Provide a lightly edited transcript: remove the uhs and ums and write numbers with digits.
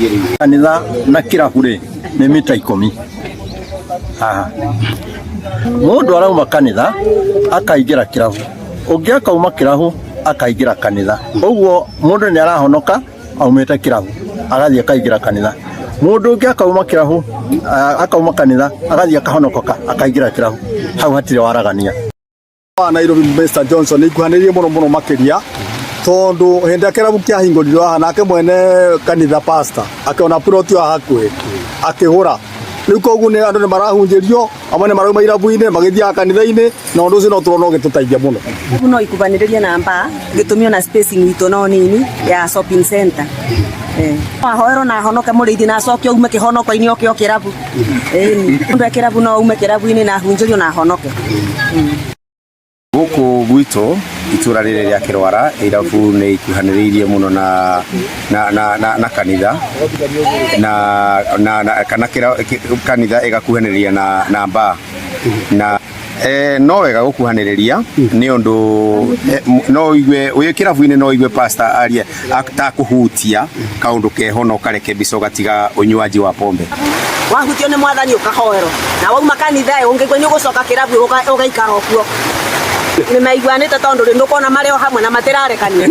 Kanitha na kĩrabu rĩ nĩ mita 10 haha. Mũndũ arauma kanitha akaingĩra kĩrabu, ũngĩ akauma kĩrabu akaingĩra kanitha. Ũguo mũndũ nĩ arahonoka aumĩte kĩrabu agathiĩ akaingĩra kanitha. Mũndũ ũngĩ akauma kĩrabu akauma kanitha agathiĩ akahonokoka akaingĩra kĩrabu. Hau hatirĩ waragania. Wa Nairobi Mr Johnson ikuhanĩrĩirie mũno mũno makĩria, tondũ hĩndĩ ĩrĩa kĩrabu kĩahingũrirwo haha, nake mwene kanitha, pastor, akĩona plot ĩyo hakuhĩ, akĩgũra. Rĩu koguo nĩ andũ nĩ marahunjĩrio, amwe nĩ marauma irabu-inĩ magĩthiaga kanitha-inĩ, na ũndũ ũcio no tũrona ũgĩtũteithia mũno. No ikuvanĩrĩrie na mbaa, gĩtũmi ona spacing itũ no nini ya shopping center. Ahoerwo na ahonoke mũrĩithi na acoke aume kĩhonoko-inĩ oke o kĩrabu. Ĩni mũndũ e kĩrabu no aume kĩrabu-inĩ na ahunjĩrio na ahonoke. Gũkũ gwitũ itũra rĩrĩ rĩa Kĩrwara, irabu nĩ ikuhanĩrĩirie mũno na kanitha na kana kanitha ĩgakuhanĩrĩria na mbaa na no wega gũkuhanĩrĩria, nĩ ũndũ no ũigue wĩ kĩrabu-inĩ, no ũigue pastor arie atakũhutia kaũndũ keho, no kareke mbica ũgatiga ũnyuanji wa pombe. Wahutio nĩ Mwathani ũkahoerwo, na wauma kanitha ĩ ũngĩigua nĩ ũgũcoka kĩrabu, ũgaikara o kuo. Nĩ maiguanĩte, tondũ rĩ ndũkona marĩ o hamwe na matirarekania.